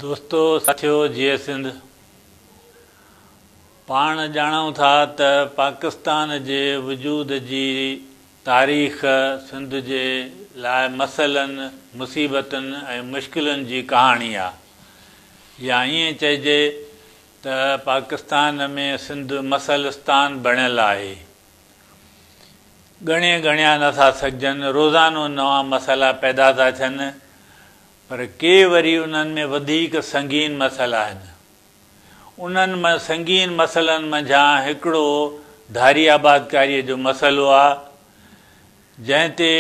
دوستو ساٿيو جيئي سنڌ پاڻ ڄاڻون ٿا ته پاڪستان جي وجود جي تاريخ سنڌ جي لاء مسئلن، مصيبتن ۽ مشڪلن جي ڪهاڻي آ يا ائين چئجي ته پاڪستان ۾ سنڌ مسئلستان بڻيل آهي. ڳڻي ڳڻيا نه ٿا سگهجن، روزانو نوان مسئلا پيدا ٿا ٿين پر ڪي وري انهن ۾ وڌيڪ سنگين مسئلا آهن. انهن سنگين مسئلن منجهان هڪڙو ڌاري آبادڪاريء جو مسئلو آ، جنهن تي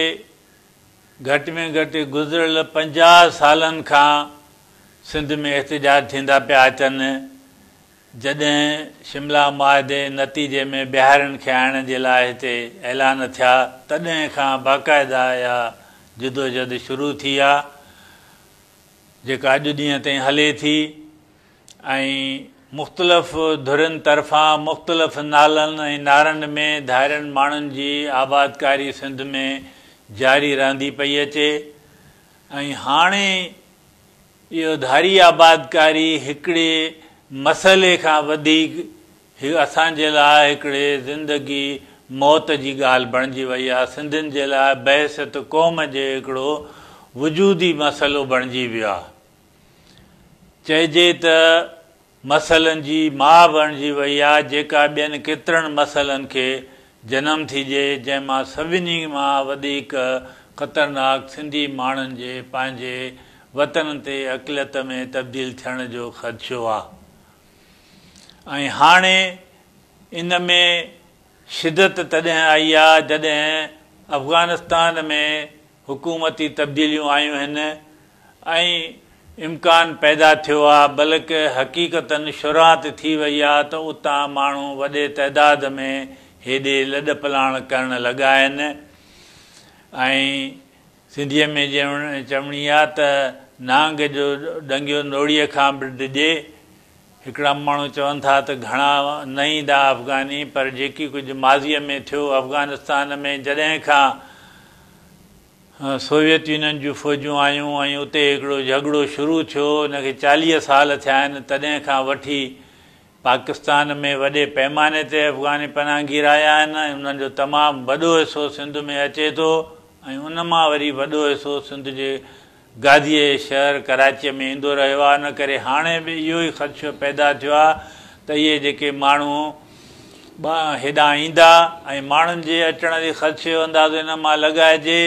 گهٽ ۾ گهٽ گذريل 50 سالن کان سنڌ ۾ احتجاج ٿيندا پيا اچن. جڏهن شملا معاهدي نتيجي ۾ بهارين کي آڻڻ جي لاء هتي اعلان ٿيا، تڏهن کان باقاعده اها جدوجهد شروع ٿي آ، جيڪا اڄ ڏينهن تائين هلي ٿي ۽ مختلف ڌرين طرفان مختلف نالن ۽ نعرن ۾ ڌارين ماڻهن جي آبادڪاري سنڌ ۾ جاري رهندي پئي اچي ۽ هاڻي اهو ڌاري آبادڪاري هڪڙي مسئلي کان وڌيڪ اسان جي لاء هڪڙي زندگي موت جي ڳالهه بڻجي وئي آهي، سنڌين جي لاء بحيثيت قوم جي هڪڙو وجودي مسئلو بڻجي ويو آهي. چئجي ته مسئلن جي ماء بڻجي وئي آهي، جيڪا ٻين ڪيترن مسئلن کي جنم ٿي ڏئي، جنهن مان سڀني مان وڌيڪ خطرناڪ سنڌي ماڻهن جي پنهنجي وطن تي اقليت ۾ تبديل ٿيڻ جو خدشو آهي. ۽ هاڻي ان ۾ شدت تڏهن آئي آ جڏهن افغانستان ۾ حڪومتي تبديليون آيون هن ۽ امڪان پيدا ٿيو آ بلڪ حقيقتن شروعات ٿي وئي آ ته اتان ماڻهو وڏي تعداد ۾ هيڏي لڏ پلاڻ ڪرڻ لڳا آهن ۽ سنڌيء ۾ چوڻي آ ته نانگ جو ڏنگيو نوڙيء کان به ڊڄي. هڪڙا ماڻهو چون ٿا ته گهڻا نه ايندا افغاني پر جيڪي ڪجهه ماضيء ۾ ٿيو افغانستان ۾ جڏهن کان سوويت يونين جون فوجون آيون ۽ اتي هڪڙو جهڳڙو شروع ٿيو ان کي 40 سال ٿيا آهن تڏهن کان وٺي پاڪستان ۾ وڏي پئماني تي افغاني پناهگير آيا آهن ۽ انهن جو تمام وڏو حصو سنڌ ۾ اچي ٿو ۽ ان مان وري وڏو حصو سنڌ جي گاديء جي شهر ڪراچيء ۾ ايندو رهيو آهي ان ڪري هاڻي به اهو ئي خدشو پيدا ٿيو آهي ته اهي جيڪي ماڻهو هيڏانهن ايندا ۽ ماڻهن جي اچڻ جي خدشي جو اندازو ان مان لڳائجي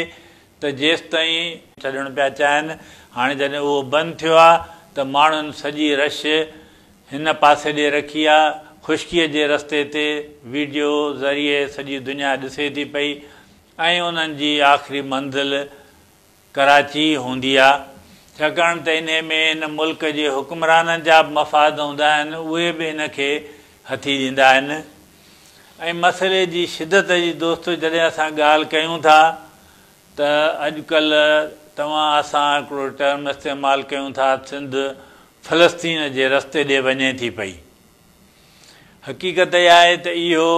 ته جيستائين ڇڏڻ پيا چاهين هاڻي جڏهن اهو بند ٿيو آهي ته ماڻهن سڄي رش هن پاسي ڏي رکي آ، خشڪيء جي رستي تي ويڊيو ذريعي سڄي دنيا ڏسي ٿي پئي ۽ انهن جي آخري منزل ڪراچي ئي هوندي آ، ڇاڪاڻ ته انهي ۾ هن ملڪ جي حڪمرانن جا به مفاد هوندا آهن، اهي به ان کي هٿي ڏيندا آهن ۽ مسئلي جي شدت جي دوستو جڏهن اسان ڳالهه ڪيون ٿا ته اڄڪلهه توهان اسان هڪڙو ٽرم استعمال ڪيون ٿا سنڌ فلسطين جي رستي ڏي وڃي ٿي پئي. حقيقت اها آهي ته اهو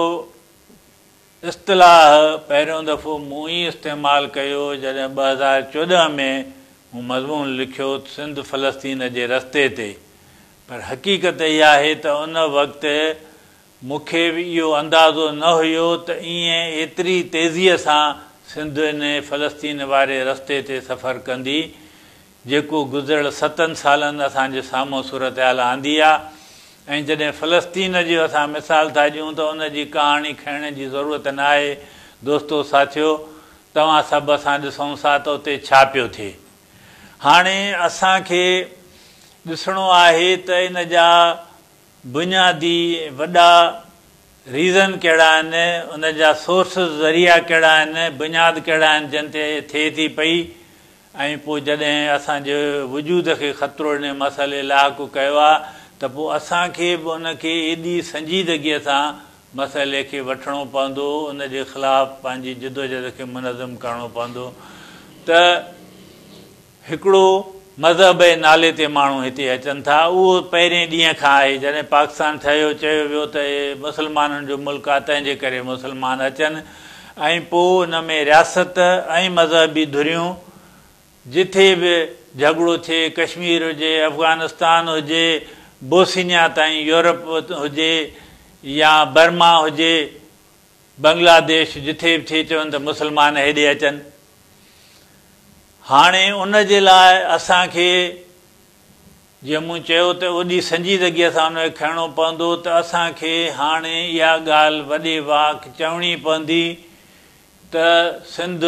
اصطلاح پهريون دفعو مون ئي استعمال ڪيو جڏهن 2014 ۾ مون مضمون لکيو سنڌ فلسطين جي رستي تي پر حقيقت اها آهي ته ان وقت مون کي به اهو اندازو نه هيو ته ائين ايتري تيزيء سان سنڌ انهي فلسطين واري رستي تي سفر ڪندي، جيڪو گذريل 7 سالن اسان جي سامهون صورتحال آندي آ ۽ جڏهن فلسطين جو اسان مثال ٿا ڏيون ته ان جي ڪهاڻي کڻڻ جي ضرورت ناهي دوستو ساٿيو توهان سڀ اسان ڏسون ٿا ته اتي ڇا پيو ٿئي. هاڻي اسان کي ڏسڻو آهي ته ان جا بنيادي وڏا ريزن ڪهڙا آهن، ان جا سورسز، ذريعا ڪهڙا آهن، بنياد ڪهڙا آهن جن تي ٿئي ٿي پئي ۽ پوء جڏهن اسان جي وجود کي خطرو ان مسئلي لاحق ڪيو آهي ته پوء اسان کي به ان کي ايڏي سنجيدگيء سان مسئلي کي وٺڻو پوندو، ان جي خلاف پنهنجي جدوجهد کي منظم ڪرڻو پوندو ته هڪڙو مذهب جي نالي تي ماڻهو هتي اچن ٿا، اهو پهرين ڏينهن کان آهي، جڏهن پاڪستان ٺهيو چيو ويو ته هي مسلمانن جو ملڪ آهي تنهن جي ڪري مسلمان اچن ۽ پوء ان ۾ رياست ۽ مذهبي ڌريون جٿي به جهڳڙو ٿئي، ڪشمير هجي، افغانستان هجي، بوسنيا تائين يورپ هجي يا برما هجي، بنگلاديش جٿي به ٿئي چون ته مسلمان هيڏي اچن. هاڻي ان جي لاء اسان کي جيئن مون چيو ته وڏي سنجيدگيء سان ان کي کڻڻو پوندو ته اسان کي هاڻي اها ڳالهه وڏي واڪ چوڻي پوندي ته سنڌ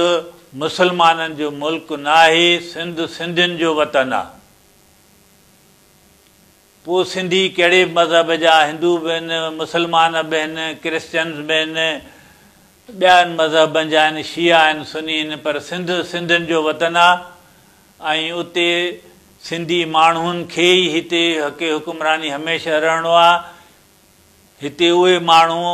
مسلمانن جو ملڪ ناهي، سنڌ سنڌين جو وطن آ. پوء سنڌي ڪهڙي به مذهب جا، هندو به آهن، مسلمان به آهن، ڪرسچنز به آهن، ٻين مذهبن جا آهن، شيعا آهن، سني آهن، پر سنڌ سنڌين جو وطن آ ۽ اتي سنڌي ماڻهن کي ئي هتي حق حڪمراني هميشه رهڻو آ. هتي اهي ماڻهو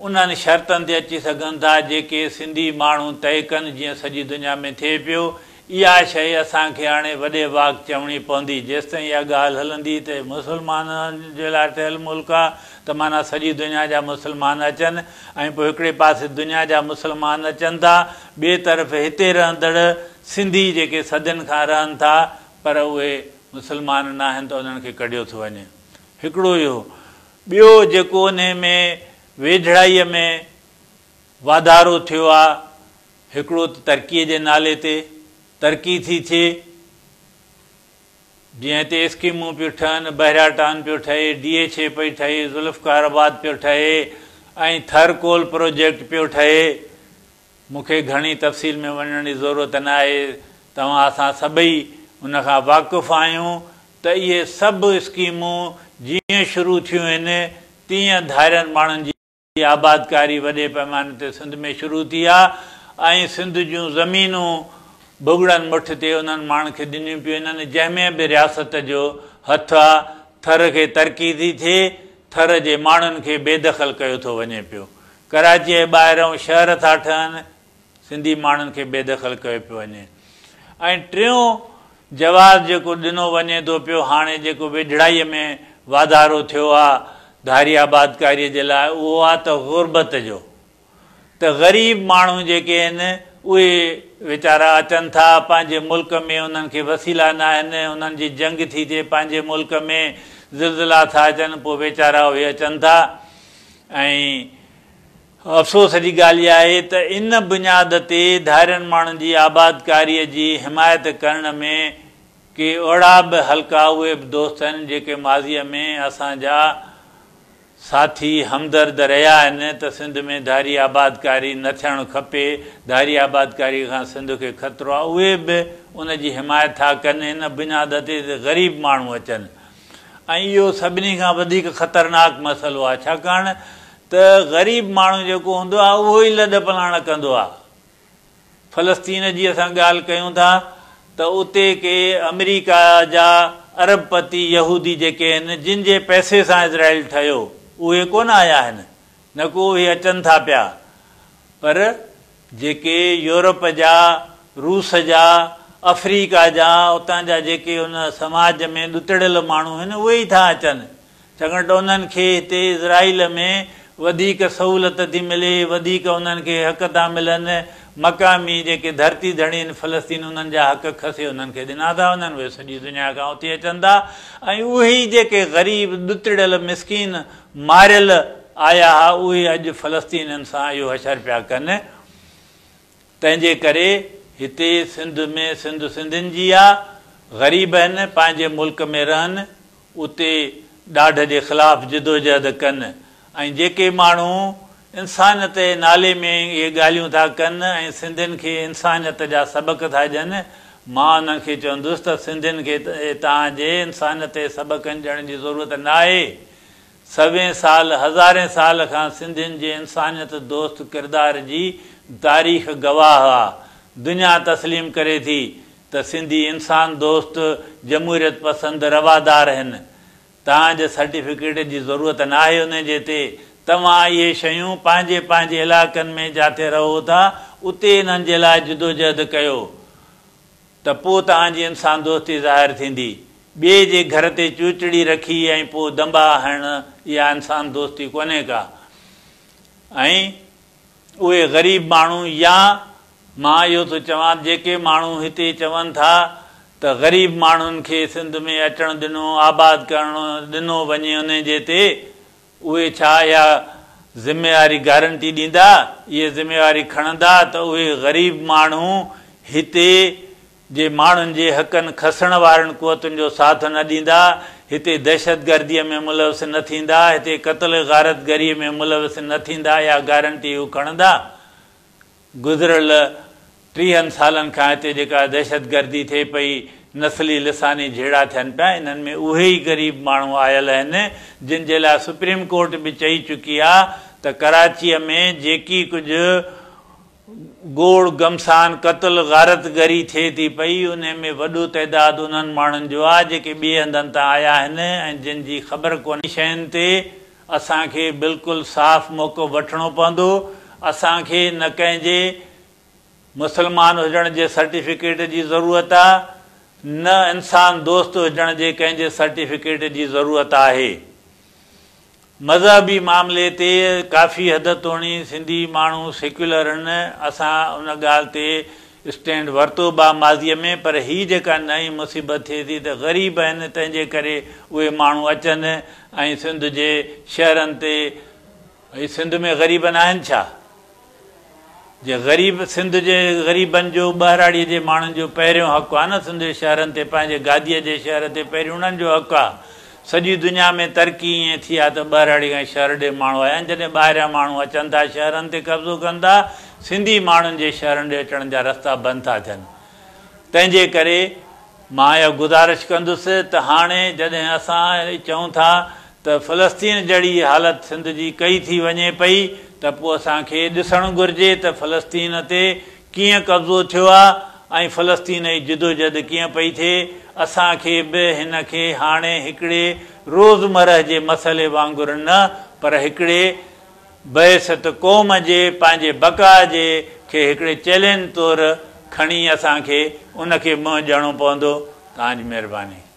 انهن شرطن تي اچي سگهن ٿا جيڪي سنڌي ماڻهو طئي ڪن جيئن سڄي دنيا ۾ ٿئي پيو. اها شيء اسان کي هاڻي وڏي واڪ چوڻي پوندي. جيستائين اها ڳالهه هلندي ته مسلمانن جي لاء ٺهيل ملڪ آ ته معنيٰ سڄي دنيا جا مسلمان اچن ۽ پوء هڪڙي پاسي دنيا جا مسلمان اچن ٿا ٻئي طرف هتي رهندڙ سنڌي جيڪي صدين کان رهن ٿا پر اهي مسلمان ناهن ته انهن کي ڪڍيو ٿو وڃي. هڪڙو اهو. ٻيو جيڪو انهي ۾ ويجهڙائيء ۾ واڌارو ٿيو آ، هڪڙو ته ترقيء جي نالي تي ترقي ٿي ٿئي، جيئن هتي اسڪيمون پيون ٺهن، بحريا ٽائون پيو ٺهي، ڊي ايڇ اي پئي ٺهي، ذوالفقار آباد پيو ٺهي ۽ ٿر ڪول پروجيڪٽ پيو ٺهي. مون کي گهڻي تفصيل ۾ وڃڻ جي ضرورت ناهي، توهان اسان سڀئي ان کان واقف آهيون ته اهي سڀ اسڪيمون جيئن شروع ٿيون آهن تيئن ڌارين ماڻهن جي آبادڪاري وڏي پئماني تي سنڌ ۾ شروع ٿي آهي ۽ سنڌ جون زمينون ڀڳڙن مٺ تي انهن ماڻهن کي ڏنيون پيون وڃن جنهن ۾ به رياست جو هٿ آ، ٿر کي ترقي ٿي ٿئي، ٿر جي ماڻهن کي بيدخل ڪيو ٿو وڃي پيو. ڪراچيء جي ٻاهرئون شهر ٿا ٺهن، سنڌي ماڻهن کي بيدخل ڪيو پيو وڃي ۽ ٽيون جواز جيڪو ڏنو وڃي ٿو پيو هاڻي جيڪو ويجهڙائيء ۾ واڌارو ٿيو آ ڌاري آبادڪاريء جي لاء اهو آ ته غربت جو ته غريب ماڻهو جيڪي آهن اهي ويچارا اچن ٿا پنهنجي ملڪ ۾ انهن کي وسيلا ناهن انهن جي جنگ ٿي ٿئي پنهنجي ملڪ ۾ زلزلا ٿا اچن پوء ويچارا اهي اچن ٿا ۽ افسوس جي ڳالهه اها آهي ته ان بنياد تي ڌارين ماڻهن جي آبادڪاريء جي حمايت ڪرڻ ۾ ڪي اهڙا به حلقا اهي به دوست آهن جيڪي ماضيء ۾ اسان جا ساٿي همدرد رهيا آهن ته سنڌ ۾ ڌاري آبادڪاري نه ٿيڻ کپي، ڌاري آبادڪاريء کان سنڌ کي خطرو آهي اهي به ان جي حمايت ٿا ڪن ان بنياد تي ته غريب ماڻهو اچن. ۽ اهو سڀني کان وڌيڪ خطرناڪ مسئلو آهي ڇاڪاڻ ته غريب ماڻهو جيڪو هوندو آهي اهو ئي لڏ پلاڻ ڪندو آهي. فلسطين جي اسان ڳالهه ڪيون ٿا ته اتي ڪي آمريڪا جا ارب پتي يهودي جيڪي آهن جن جي پئسي سان اسرائيل ٺهيو اهي ڪونه آيا آهن نه ڪو اهي اچن ٿا پيا پر جيڪي يورپ جا، روس جا، آفريڪا جا، اتان جا جيڪي ان سماج ۾ ڏتڙيل ماڻهو آهن اهي ئي ٿا اچن، ڇاڪاڻ ته انهن کي هتي اسرائيل ۾ وڌيڪ سهولت ٿي ملي، وڌيڪ انهن کي حق ٿا ملن، مقامي جيڪي ڌرتي ڌڻي آهن فلسطين انهن جا حق کسي انهن کي ڏنا ٿا وڃن، اهي سڄي دنيا کان اتي اچن ٿا ۽ اهي ئي جيڪي غريب ڏتڙيل مسڪين ماريل آيا ها اهي اڄ فلسطينين سان اهو حشر پيا ڪن تنهن جي ڪري هتي سنڌ ۾ سنڌ سنڌين جي آ غريب آهن پنهنجي ملڪ ۾ رهن اتي ڏاڍ جي خلاف جدوجهد ڪن ۽ جيڪي ماڻهو انسانيت جي نالي ۾ اهي ڳالهيون ٿا ڪن ۽ سنڌين کي انسانيت جا سبق ٿا ڏين مان انهن کي چوندس ته سنڌين کي توهان جي انسانيت جي سبقن ڏيڻ جي ضرورت ناهي سوين سال، هزارين سال کان سنڌين جي انسانيت دوست ڪردار جي تاريخ گواهه آ. دنيا تسليم ڪري ٿي ته سنڌي انسان دوست، جمهوريت پسند، روادار هن. توهان جي سرٽيفڪيٽ جي ضرورت ناهي انهي جي تي. توهان اهي شيون پنهنجي پنهنجي علائقن ۾ جاٿي رهو ٿا اتي انهن جي لاء جدوجهد ڪيو. ته پوء توهان جي انسان دوستي ظاهر ٿيندي. ٻئي جي گهر تي چوچڙي رکي ۽ پوء دنبا هڻڻ اها انسان دوستي ڪونهي ڪا. ۽ اهي غريب ماڻهو يا مان اهو ٿو چوان جيڪي ماڻهو هتي چون ٿا ته غريب ماڻهن کي سنڌ ۾ اچڻ ڏنو آباد ڪرڻ ڏنو وڃي انهي جي تي اهي ڇا اها ذميواري گارنٽي ڏيندا اهي ذميواري کڻندا ته اهي غريب ماڻهو هتي جي ماڻهن جي حقن کسڻ وارن قوتن جو ساٿ نه ڏيندا، هتي دهشتگرديء ۾ ملوث نه ٿيندا، هتي قتل غارتگريء ۾ ملوث نه ٿيندا اها گارنٽي هو کڻندا؟ گذريل ٽيهن سالن کان هتي جيڪا دهشتگردي ٿئي پئي، نسلي لساني جهيڙا ٿين پيا، انهن ۾ اهي ئي غريب ماڻهو آيل آهن، جن جي لاء سپريم ڪورٽ به چئي چڪي آ ته ڪراچيء ۾ جيڪي ڪجهه گوڙ گهمسان، قتل غارت گري ٿئي ٿي پئي، انهي ۾ وڏو تعداد انهن ماڻهن جو آ جيڪي ٻئي هنڌن تان آيا آهن ۽ جن جي خبر ڪونهي. شين تي اسان کي بلڪل صاف موقف وٺڻو پوندو. اسان کي نه ڪنهن جي مسلمان هجڻ جي سرٽيفڪيٽ جي ضرورت آ نه انسان دوست هجڻ جي ڪنهن جي سرٽيفڪيٽ جي ضرورت آهي. مذهبي معاملي تي ڪافي حد توڻي سنڌي ماڻهو سيڪيولر آهن، اسان ان ڳالهه تي اسٽينڊ ورتو به آ ماضيء ۾ پر هي جيڪا نئين مصيبت ٿئي ٿي ته غريب آهن تنهن جي ڪري اهي ماڻهو اچن ۽ سنڌ جي شهرن تي هي سنڌ ۾ غريب ناهن ڇا؟ جي غريب سنڌ جي غريبن جو ٻهراڙيء جي ماڻهن جو پهريون حق آ نه سنڌ جي شهرن تي پنهنجي گاديء جي شهر تي پهريون انهن جو حق آ. سڄي دنيا ۾ ترقي ائين ٿي آ ته ٻهراڙي کان شهر ڏي ماڻهو آيا آهن جڏهن ٻاهريان ماڻهو اچن ٿا شهرن تي قبضو ڪن ٿا سنڌي ماڻهن جي شهرن ڏي اچڻ جا رستا بند ٿا ٿين تنهن جي ڪري مان اها گذارش ڪندس ته هاڻي جڏهن اسان چئون ٿا ته فلسطين جهڙي حالت سنڌ جي ڪئي ٿي وڃي پئي ته پوء اسان کي ڏسڻ گهرجي ته فلسطين تي ڪيئن قبضو ٿيو آ ۽ فلسطين جي جدوجهد ڪيئن پئي ٿئي. اسان کي به هن کي هاڻي هڪڙي روزمره جي مسئلي وانگر نه پر هڪڙي بحيثيت قوم جي پنهنجي بقا جي کي هڪڙي چئلينج طور کڻي اسان کي ان کي منهن ڏيڻو پوندو. توهان جي مهرباني.